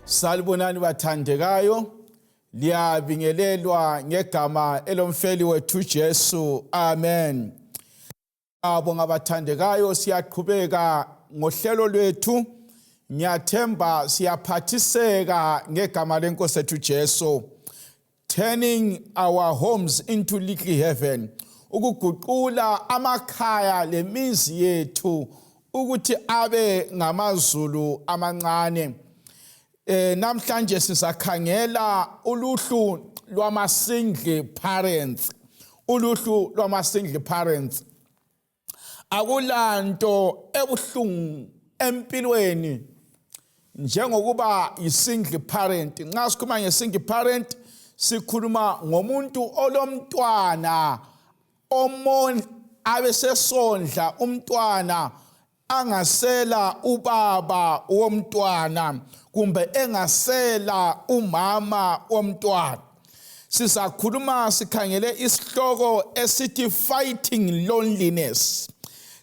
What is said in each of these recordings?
Salibonani bathandekayo, liyabingelelwa ngegama elomfeli wethu Jesu. Amen. Abo ngabathandekayo, siyaqhubeka ngohlelo lwethu. Ngiyathemba siyaphathiseka ngegama lenkosi ethu Jesu. Turning our homes into little heaven, ukuguqula amakhaya lemizi yethu ukuthi abe ngamazulu amancane. Namhlanje sizakhangela uluhlu lwama single parents, uluhlu lwama single parents. Akulanto ebuhlungu empilweni njengokuba yi-single parent. Nxa sikhuluma nge-single parent, sikhuluma ngomuntu olomntwana omon abesesondla umntwana angasela ubaba womntwana kumbe engasela umama womntwana. Sizakhuluma sikhangele isihloko esithi fighting loneliness.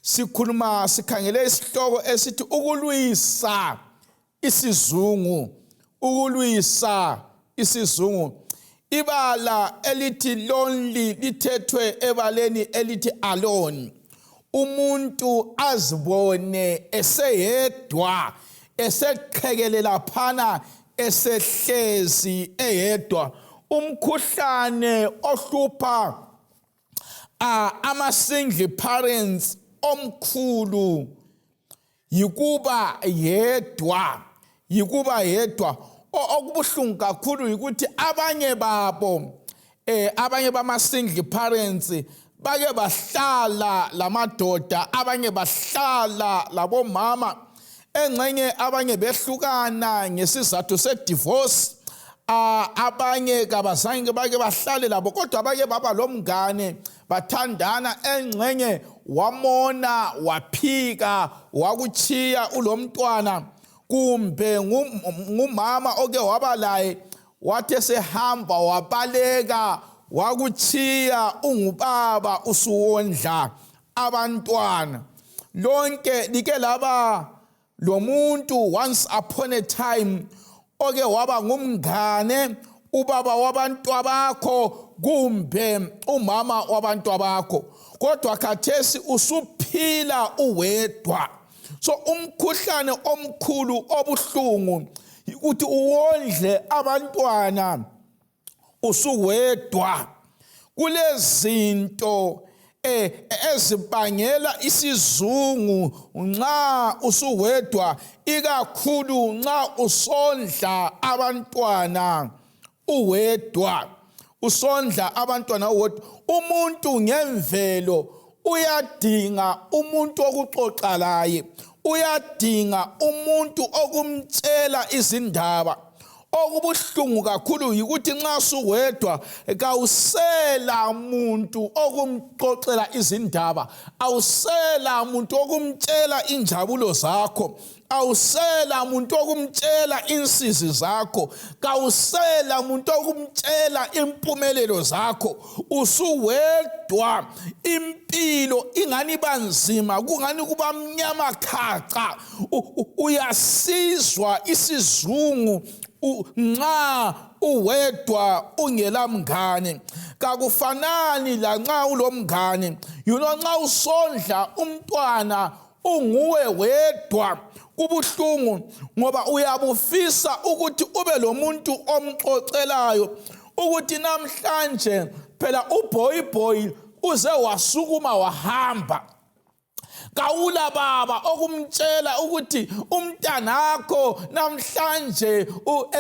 Sikhuluma sikhangele isihloko esithi ukulwisa isizungu, ukulwisa isizungu. Ibala elithi lonely lithethwe ebaleni elithi alone. Umuntu azibone eseyedwa, eseqhekelela phana, esehlezi eyedwa. Umkhuhlane ohlupha ama single parents omkhulu yikuba yedwa, yikuba yedwa. Okubuhlungu kakhulu yikuthi abanye babo, abanye bama single parents bake bahlala lamadoda, abanye bahlala labomama, engxenye abanye behlukana ngesizathu se-divorce. Abanye kabazange bake bahlale labo, kodwa bake baba lomngane, bathandana, engxenye wamona, waphika, wakuchiya ulomntwana, kumbe ngumama oke waba laye, wathi esehamba wabaleka, wakuchiya ungubaba usuwondla abantwana. Lonke like laba lomuntu once upon a time oke waba ngumngane, ubaba wabantwabakho kumbe umama wabantwabakho, kodwa khathesi usuphila uwedwa. So umkhuhlane omkhulu obuhlungu ukuthi uwondle abantwana usuwedwa. Kulezinto ezibangela isizungu nxa usuwedwa, ikakhulu nxa usondla abantwana uwedwa, usondla abantwana uwedwa. Umuntu ngemvelo uyadinga umuntu okuxoxa laye, uyadinga umuntu okumtshela izindaba. Okubuhlungu kakhulu yikuthi nxa suwedwa kawusela muntu okumxoxela izindaba, awusela muntu okumtshela injabulo zakho, awusela muntu okumtshela insizi zakho, kawusela muntu okumtshela impumelelo zakho. Usuwedwa, impilo ingani banzima, kungani kuba mnyama khaca. Uyasizwa isizungu nxa uwedwa ungelamngane. Kakufanani lanxa ulomngane. Nxa usondla umntwana unguwe wedwa, kubuhlungu ngoba uyabufisa ukuthi ube lomuntu omxoxelayo ukuthi namhlanje phela uboy boy uze wasukuma wahamba. Kawula baba okumtshela ukuthi umntanakho namhlanje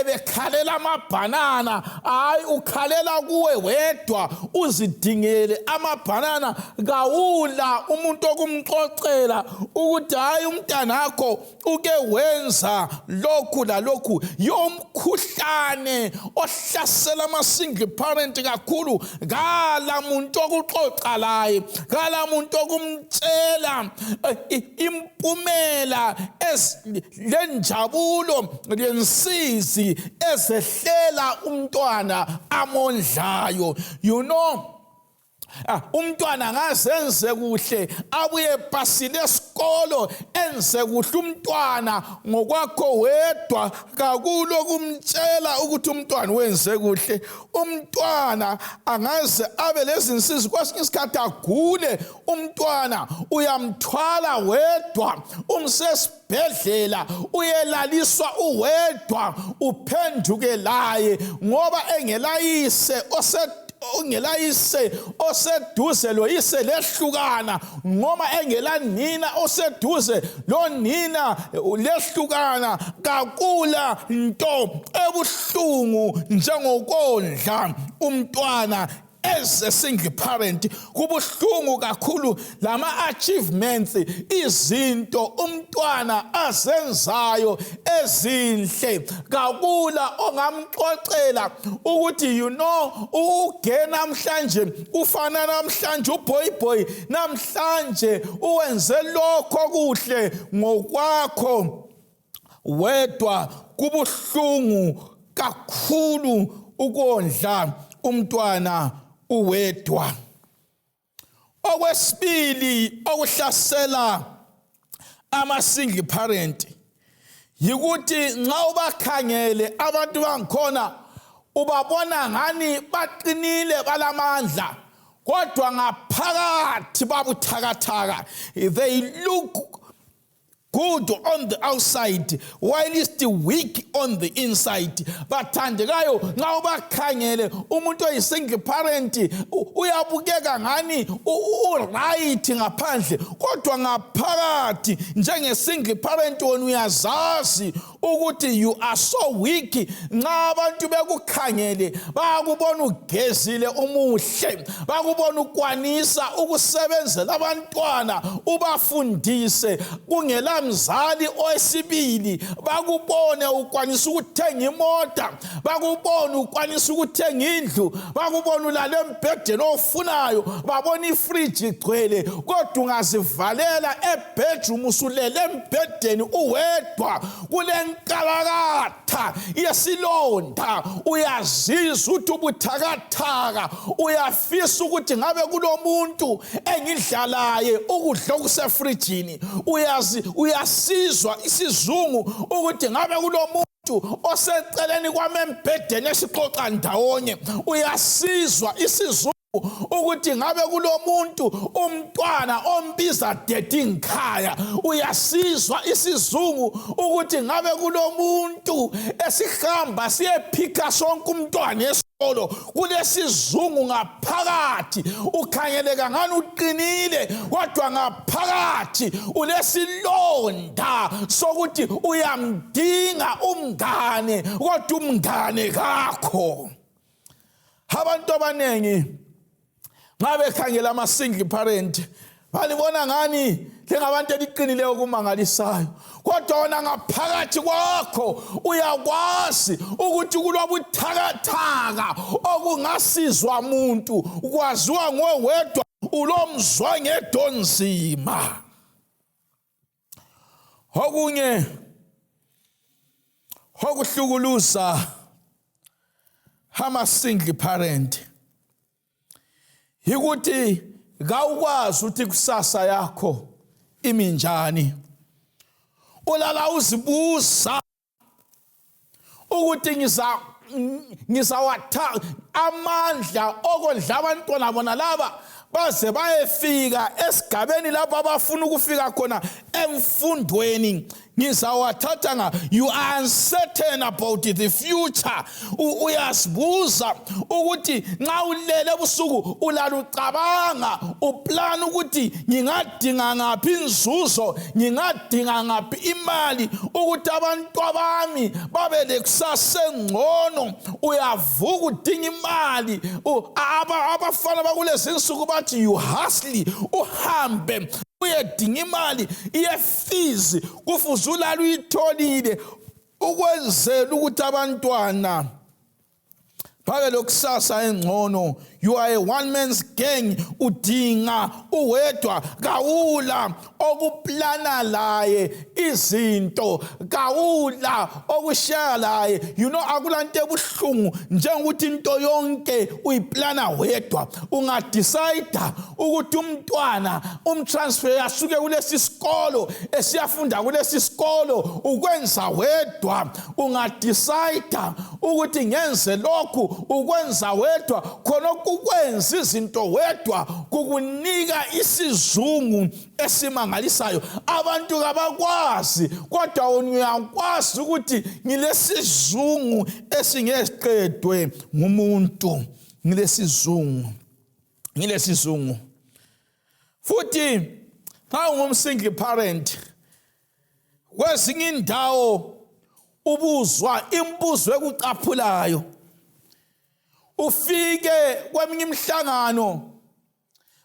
ebekhalela amabhanana. Hayi, ukhalela kuwe wedwa, uzidingele amabhanana. Kawula umuntu okumxoxela ukuthi hayi, umntanakho uke wenza lokhu lalokhu. Yomkhuhlane ohlasela ama-single parent kakhulu, kala muntu okuxoxa laye, kala muntu okumtshela impumela lenjabulo lensizi ezehlela umntwana amondlayo. Ah, umntwana ngazenze kuhle abuye pasile esikolo enze kuhle umntwana ngokwakho wedwa kakulo kumtshela ukuthi umntwana wenze kuhle. Umntwana angaze abe lezinsizi, kwesinye isikhathi agule umntwana, uyamthwala wedwa umsesibhedlela, uyelaliswa uwedwa, uphenduke laye ngoba engelayise ose ongelayise oseduze loyise lehlukana, ngoba engelanina oseduze lonina lehlukana. Kakula nto ebuhlungu njengokondla umntwana as a single parent. Kubuhlungu kakhulu. Lama achievements, izinto umntwana azenzayo ezinhle, kakula ongamxoxela ukuthi you know uge namhlanje ufana namhlanje uboy boy namhlanje uwenze lokho kuhle ngokwakho wedwa. Kubuhlungu kakhulu ukondla umntwana uwedwa. Okwesibili okuhlasela ama single parent yikuthi nxa ubakhangele abantu bangikhona, ubabona ngani baqinile, balamandla, kodwa ngaphakathi babuthakathaka. They look good on the outside whilst weak on the inside. Bathandekayo, nxa ubakhangele umuntu oyi-single parent, uyabukeka ngani u-right ngaphandle, kodwa ngaphakathi njenge-single parent wena uyazazi ukuthi you are so weak. Nxa abantu bekukhangele, bayakubona ugezile, umuhle, bakubona ukwanisa ukusebenzela abantwana, ubafundise kungela mzali owesibili, bakubone ukwanisa ukuthenga imota, bakubone ukwanisa ukuthenga indlu, bakubone ulale embhedeni ofunayo, babona ifriji igcwele, kodwa ungazivalela ebedroom, usulele embhedeni uwedwa, kulenkalakatha yesilonda, uyazizwa ukuthi ubuthakathaka, uyafisa ukuthi ngabe kulomuntu engidlalaye ukudla okusefrijini. Uyazi, uyasizwa isizungu ukuthi ngabe kulomuntu oseceleni kwami embhedeni esixoxa ndawonye. Uyasizwa isizungu ukuthi ngabe kulomuntu umntwana ombiza daddy ngikhaya. Uyasizwa isizungu ukuthi ngabe kulomuntu esihamba siyephika sonke umntwana esikolo. Kulesizungu ngaphakathi, ukhangeleka ngani uqinile, kodwa ngaphakathi ulesilonda sokuthi uyamdinga umngane, kodwa umngane kakho. Abantu abaningi nxa bekhangela ama-single parent, balibona ngani lingabantu eliqinileyo okumangalisayo, kodwa wona ngaphakathi kwakho uyakwazi ukuthi kulobuthakathaka okungasizwa muntu, kwaziwa nguwe wedwa, ulomzwa ngedonzima. Okunye okuhlukuluza ama single parent yikuthi kawukwazi ukuthi kusasa yakho imi njani. Ulala uzibuza ukuthi ngiza ngizawatha amandla okondla abantwana bona laba baze bayefika esigabeni lapho abafuna ukufika khona emfundweni, ngizawathatha nga? You are uncertain about the future. Uyazibuza ukuthi nxa ulele ebusuku, ulala ucabanga, uplan ukuthi ngingadinga ngaphi inzuzo, ngingadinga ngaphi imali ukuthi abantu bami babe lekusasa engcono. Uyavuka udinga imali. Abafana bakulezi insuku bathi you hustle, uhambe uyedinga imali iyefees, kufuze ulala uyitholile ukwenzela ukuthi abantwana Phake lokusasa engcono. You are a one man's gang. Udinga uwedwa, kawula okuplana laye izinto, kawula okushaya laye. You know, akulanto ebuhlungu njengokuthi into yonke uyiplana wedwa. Ungadecide ukuthi umntwana umtransfer asuke kulesi sikolo esiyafunda kulesi sikolo, ukwenza wedwa. Ungadecide ukuthi ngenze lokhu, ukwenza wedwa. Khona ukwenza izinto wedwa kukunika isizungu esimangalisayo. Abantu kabakwazi, kodwa wena uyakwazi ukuthi ngilesizungu esingesiqedwe ngumuntu. Ngilesizungu, ngilesizungu. Futhi nxa ungumsingle parent, kwezinye indawo ubuzwa imibuzo ekucaphulayo. Ufike kweminye imihlangano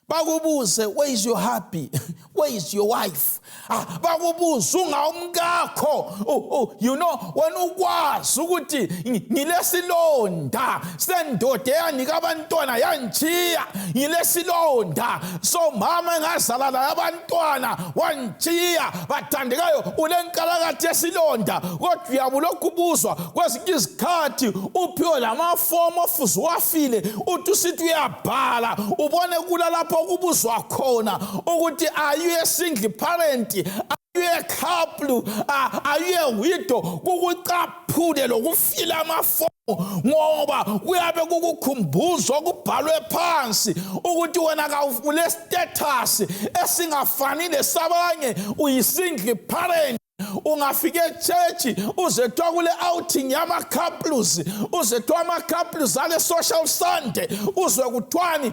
bakubuze, "Where is your hubby? Where is your wife?" Ah, bakubuze ungawumkakho. You know, wena ukwazi ukuthi ngilesilonda sendoda eyanika abantwana yantshiya, ngilesilonda somama engazala laye abantwana wantshiya. Bathandekayo, ulenkalakathi yesilonda, kodwa uyabe ulokhu ubuzwa. Kwezinye izikhathi uphiwe lamafomu ofuze uwafile, uthi usithi uyabhala, ubone kula lapho okubuzwa khona ukuthi, "Are you a single parent? Are you a couple? Are you a widow?" Kukucaphule lokufila amafomu, ngoba kuyabe kukukhumbuza okubhalwe phansi ukuthi wena kawule status esingafani lesabanye, uyi-single parent. Ungafika echurch, uzethiwa kule outing yama-couples, uzethiwa ama-couples ale social Sunday, uzwe kuthiwani,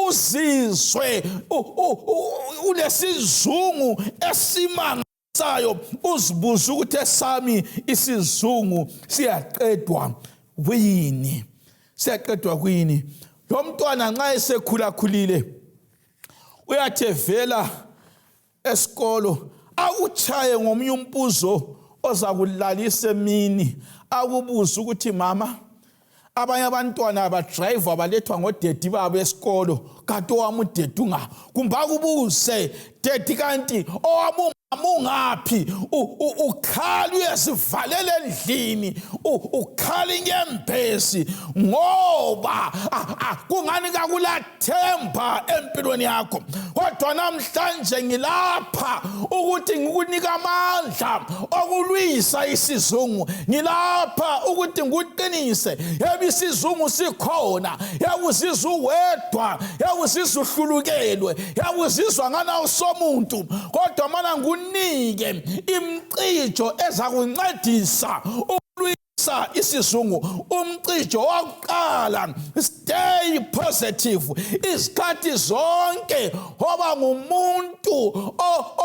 uzizwe ulesizungu esimangalisayo, uzibuze ukuthi esami isizungu siyaqedwa kuyini, siyaqedwa kuyini? Lo mntwana nxa esekhulakhulile, uyathi evela esikolo akuchaye ngomunye umbuzo ozakulalisa emini, akubuze ukuthi, "Mama, abanye abantwana abadrayiva balethwa ngodaddy babo esikolo, kanti owami udaddy unga?" Kumbe akubuze, "Daddy, kanti owami umama ungaphi?" Ukhala uyezivalela endlini, ukhala inyembezi, ngoba kungani kakulathemba empilweni yakho. Kodwa namhlanje ngilapha ukuthi ngikunika amandla okulwisa isizungu. Ngilapha ukuthi ngikuqinise. Yebo, isizungu sikhona. Yebo, uzizwa uwedwa. Yebo, uzizwa uhlulukelwe. Yebo, uzizwa ngana usomuntu, kodwa mana ngikunike imcijo ezakuncedisa ukulwisa isizungu. Umcijo wakuqala, stay positive izikhathi zonke. Hoba ngumuntu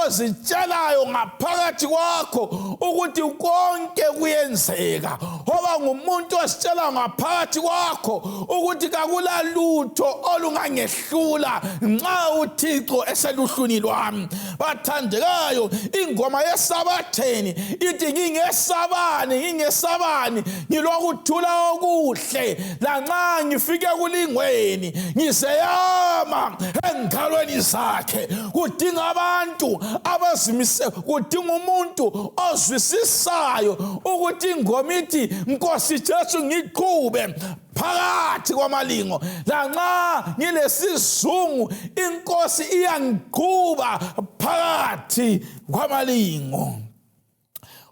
ozitshelayo ngaphakathi kwakho ukuthi konke kuyenzeka. Hoba ngumuntu ozitshela ngaphakathi kwakho ukuthi kakulalutho olungangehlula nxa uThixo eseluhlwini lwami. Bathandekayo, ingoma yesabatheni ithi, "Ngingesabani, ngingesabani? Ngilokuthula okuhle. Lanxa ngifike kulingweni, ngizeyama engalweni zakhe." Kudinga abantu abazimise, kudinga umuntu ozwisisayo ukuthi ingoma ithi, "Nkosi Jesu, ngiqhube phakathi kwamalingo. Lanxa ngilesizungu, inkosi iyangiqhuba phakathi kwamalingo."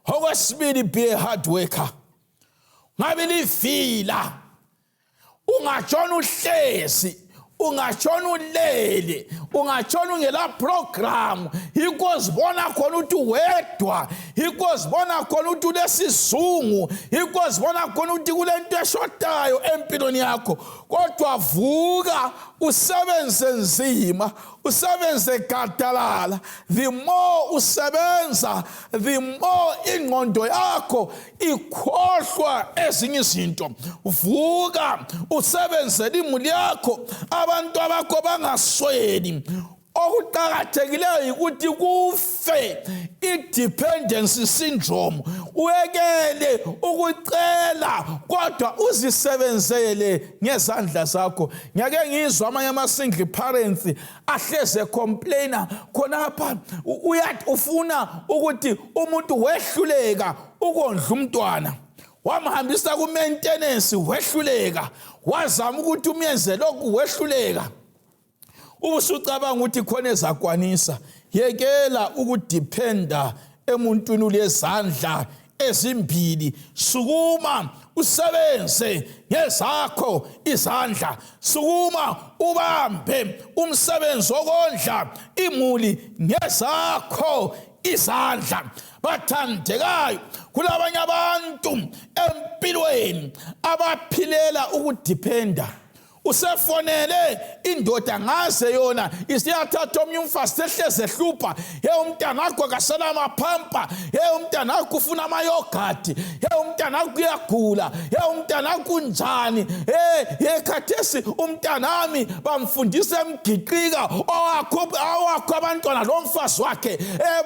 Okwesibili, be a hard worker. Ngabe livila, ungatshona uhlezi, ungatshona ulele, ungatshona ungela program, yikho zibona khona ukuthi wedwa, yikho zibona khona ukuthi ulesizungu, yikho zibona khona ukuthi kulento eshotayo empilweni yakho. Kodwa vuka, usebenze nzima, usebenze gadalala. The more usebenza, the more ingqondo yakho ikhohlwa ezinye izinto. Vuka, usebenzele imuli yakho, abantu abakho bangasweli. Okuqakathekileyo yikuthi kufe i-dependency syndrome, uyekele ukucela kodwa uzisebenzele ngezandla zakho. Ngiyake ngizwa amanye ama-single parents ahleze ecomplaina khonapha, uyathi ufuna ukuthi umuntu wehluleka ukondla umntwana, wamhambisa ku-maintenance, wehluleka, wazama ukuthi umyenze lokhu, wehluleka. Ubusucabanga ukuthi khona ezakwanisa. Yekela ukudiphenda emuntwini ulezandla ezimbili. Sukuma usebenze ngezakho izandla, sukuma ubambe umsebenzi wokondla imuli ngezakho izandla. Bathandekayo, kulabanye abantu empilweni abaphilela ukudiphenda. Usefonele indoda ngaze yona isiyathatha omnye umfazi, sehleze ehlupha, ye umntanakho kasela amaphampa, ye umntanakho ufuna amayogadi, ye umntanakho uyagula, ye umntanakho unjani, ye khathesi umntanami bamfundisa emgiqika owakho awakho abantwana lo mfazi wakhe,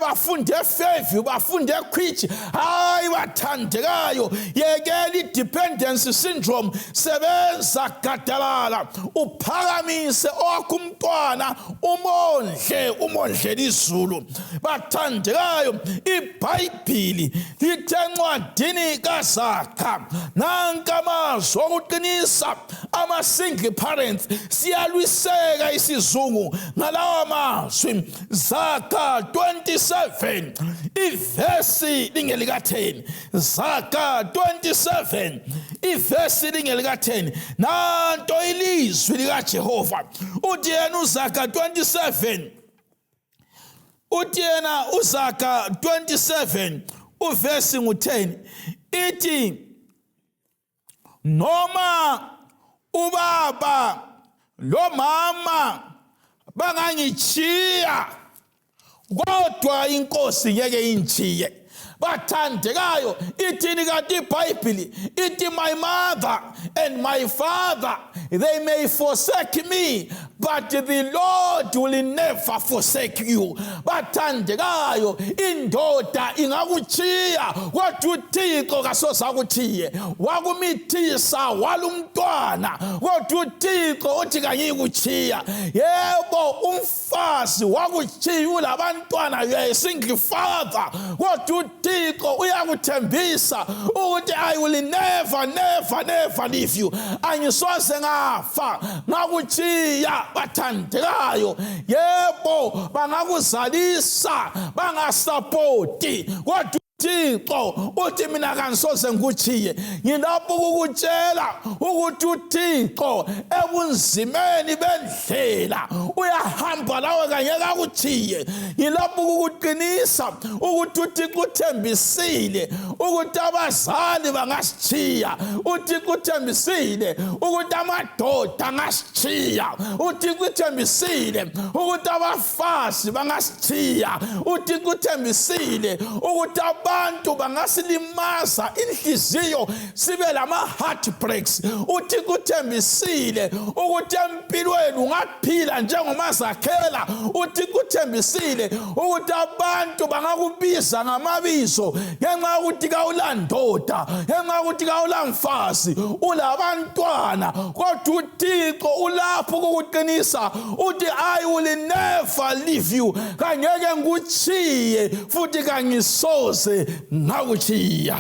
bafunde eFairview, bafunde eQuitch. Hayi bathandekayo, yekela i-dependency syndrome. Sebenza gadalala, uphakamise owakho umntwana, umondle, umondlela izulu. Bathandekayo, iBhayibhili lithe encwadini kaZakha, nanka amazwi okuqinisa ama-single parents. Siyalwiseka isizungu ngalawa mazwi. Zaga 27 ivesi lingelika-10. Zaga 27 ivesi lingelika-10. Nanto ilizwi likaJehova. Uthi yena uZaga 27, uthi yena uZaga 27 uvesi ngu-10, ithi noma ubaba lomama bangangichiya, kodwa inkosi ngeke ingichiye. Bathandekayo, ithini kanti iBhayibhili? Ithi, "My mother and my father, they may forsake me, but the Lord will never forsake you." Bathandekayo, indoda ingakuchiya, kodwa uThixo kasoze akuthiye. Wakumithisa, walumntwana, kodwa uThixo uthi kangiyikuchiya. Yebo, umfazi wakuchiya ulabantwana, you are a single father, kodwa uThixo uyakuthembisa ukuthi, "I will never, never, never leave you." Angisoze ngafa ngakuchiya. Bathandekayo, yebo, bangakuzalisa, bangasapoti, kodwa uThixo uthi mina kangisoze ngikuchiye. Ngilapho ukukutshela ukuthi uThixo ebunzimeni bendlela uyahamba lawe, kangeke akuchiye. Ngilapho ukukuqinisa ukuthi uThixo uthembisile ukuthi abazali bangasitshiya, uThixo uthembisile ukuthi amadoda angasitshiya, uThixo uthembisile ukuthi abafazi bangasitshiya, uThixo uthembisile ukuthi abantu bangasilimaza inhliziyo, sibe lama-heartbreaks. uThixo uthembisile ukuthi empilweni ungaphila njengomazakhela. uThixo uthembisile ukuthi abantu bangakubiza ngamabizo ngenxa yokuthi kawulandoda, ngenxa yokuthi kawulamfazi, ulabantwana, kodwa uThixo ulapho ukukuqinisa. Uthi, "I will never leave you." Kangeke ngikuchiye futhi kangisoze ngakuchiya.